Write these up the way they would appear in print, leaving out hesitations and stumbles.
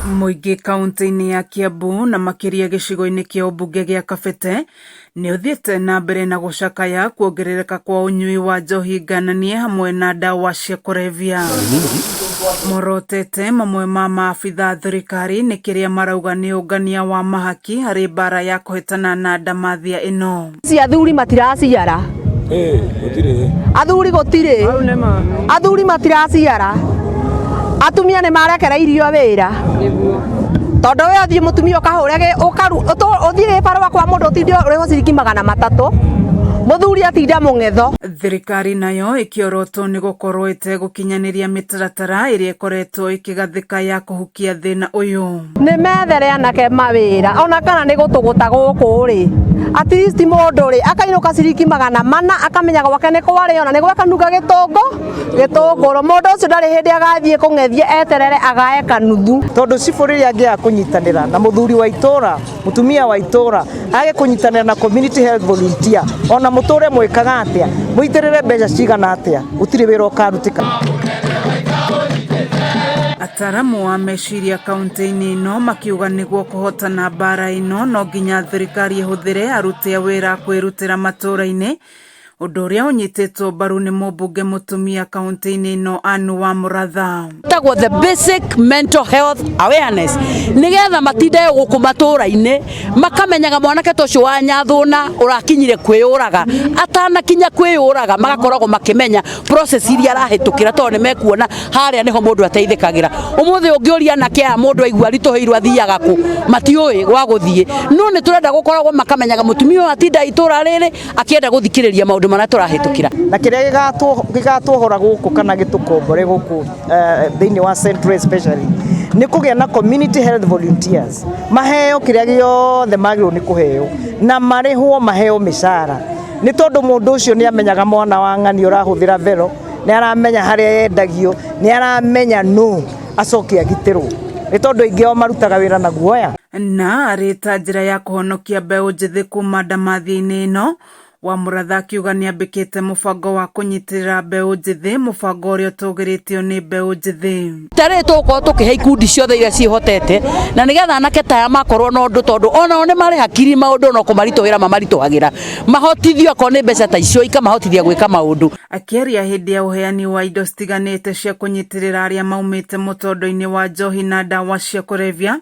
Mũingĩ kaunti-inĩ ya Kiambu na makĩria gĩcigo-inĩ kĩa ũmbunge gĩa Kabete nĩ ũthiĩte na mbere na gũcakaya kuongerereka kwa ũnyui wa njohi ngananie hamwe na ndawa cia kũrebia. Morotete mamwe ma maabitha thirikari nĩ kĩrĩa marauga nĩ ũngania wa mahaki harĩ mbara ya kũhĩtana na ndamathia ĩno. Ci athuri matiraciara. Athuri gũtirĩ. Athuri matiraciara. Atumia nĩ marekereirio wĩra. Tondũ we ũthiĩ mũtumia ũkahũre ũthiĩ gĩbarũa kwa mũndũ ũtinde ũrĩhwo ciringi 300. Mũthuri atinda mũng'etho. Thirikari nayo ĩkĩorotwo nĩ gũkorwo ĩtegũkinyanĩria mĩtaratara ĩrĩa ĩkoretwo ĩkĩgathĩka ya kũhukia thĩna ũyũ. Nĩ methere anake mawĩra ona kana nĩ gũtũgũta gũkũ rĩ, at least mũndũ rĩ akainũka ciringi 400 akamenya gwake nĩ kwarĩo na nĩ gwakanunga gĩtũngũ gĩtũngũrũ. Mũndũ ũcio ndarĩ hĩndĩ agathiĩ kũng'ethia eterere agae kanuthu. Tondũ cibũ rĩrĩa angĩaga kũnyitanĩra na mũthuri wa itũra, mũtumia wa itũra, age kũnyitanĩra na community health volunteer, ona mũtũre mwĩkaga atĩa, mũitĩrĩre mbeca cigana atĩa, gũtirĩ wĩra ũkarutĩka. Ataramu a meciria kaunti-inĩ ĩno makiuga nĩguo kũhotana mbara ĩno no nginya thirikari ĩhũthĩre aruti a wĩra kwĩrutĩra matũra-inĩ, ũndũ ũrĩa ũnyitĩtwo mbaru nĩ mũmbunge mũtumia kaunti-inĩ ĩno Anne Wamuratha. Tagwo the basic mental health awareness nigetha matinde gũkũ matũra-inĩ makamenyaga mwanake ta ũcio wa nyathũna ũrakinyire kwĩyũraga, atanakinya kwĩyũraga magakoragwo makĩmenya process iria arahĩtũkĩra, tondũ nĩ mekuona harĩa nĩho mũndũ ateithĩkagĩra. Ũmũthĩ ũngĩũria anake aya mũndũ aigua aritũhĩirwo athiaga kũ, matiũĩ gwa gũthiĩ, no nĩ tũrenda gũkoragwo makamenyaga mũtumia ũyũ atinda itũra rĩrĩ akĩenda gũthikĩrĩria maũndũ marĩa tũrahĩtũkĩra. Na kĩrĩa gĩgatwohora gũkũ kana gĩtũkombore gũkũ thĩinĩ wa Central especially nĩ kũgĩa na community health volunteers, maheo kĩrĩa gĩothe magĩrĩirwo nĩ kũheo na marĩhwo maheo mĩcara, nĩ tondũ mũndũ ũcio nĩ amenyaga mwana wa ng'ani ũrahũthĩra vero, nĩ aramenya harĩa yendagio, nĩ aramenya nũ acoke agitĩrwo, nĩ tondũ aingĩ ao marutaga wĩra na guoya. Na arĩ ta njĩra ya kũhonokia mbeũ njĩthĩ kuma ndamathia-inĩ ĩno, Wamuratha akiuga nĩambĩkĩte mũbango wa kũnyitĩrĩra mbeũ njĩthĩ, mũbango ũrĩa ũtũgĩrĩtio nĩ mbeũ njĩthĩ. Ta rĩrĩ tũgũkorwo tũkĩhe ikundi ciothe iria ciĩhotete, na nĩgetha anake ta aya makorwo na ũndũ, tondũ onao nĩ marĩ hakiri maũndũ no kũmaritũhĩra mamaritũhagĩra, mahotithio akorwo nĩ mbeca ta icio ikamahotithia gwĩka maũndũ. Akĩaria hĩndĩ ya ũheani wa indo citiganĩte cia kũnyitĩrĩra arĩa maumĩte mũtondo-inĩ wa njohi na ndawa cia kũrebia,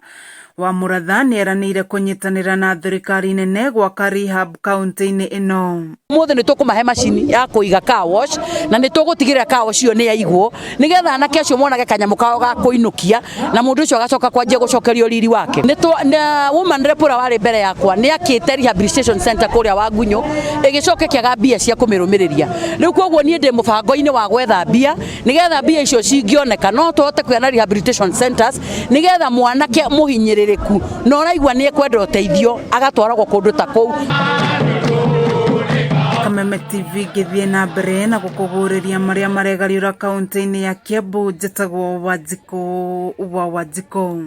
Wamuratha nĩeranĩire kũnyitanĩra na thirikari nene gwaka rehab kaunti-inĩ ĩno. Ũmũthĩ nĩ tũkũmahe macini ya kũiga car wash, na nĩ tũgũtigĩrĩra car wash ĩyo nĩ yaigwo nĩgetha anake acio monage kanyamũ kao ga kũinũkia na mũndũ ũcio agacoka kwanjia gũcokerio riri wake. Na woman rep ũrĩa warĩ mbere yakwa nĩ akĩte rehabilitation center kũrĩa Wangunyũ, ĩgĩcoka ĩkĩaga mbia cia kũmĩrũmĩrĩria. Rĩu koguo niĩ ndĩ mũbango-inĩ wa gwetha mbia nĩgetha mbia icio cingĩoneka no tũhote kũgĩa na rehabilitation centers, nĩgetha mwanake mũhinyĩrĩrĩku na ũraigua nĩ ekwenda ũteithio agatwaragwo kũndũ ta kũu. Kameme TV ngĩthiĩ na mbere na gũkũgũrĩria marĩa maregariũra kaunti-inĩ ya Kiambu, njĩtagwo Wanjikũ wa Wanjikũ.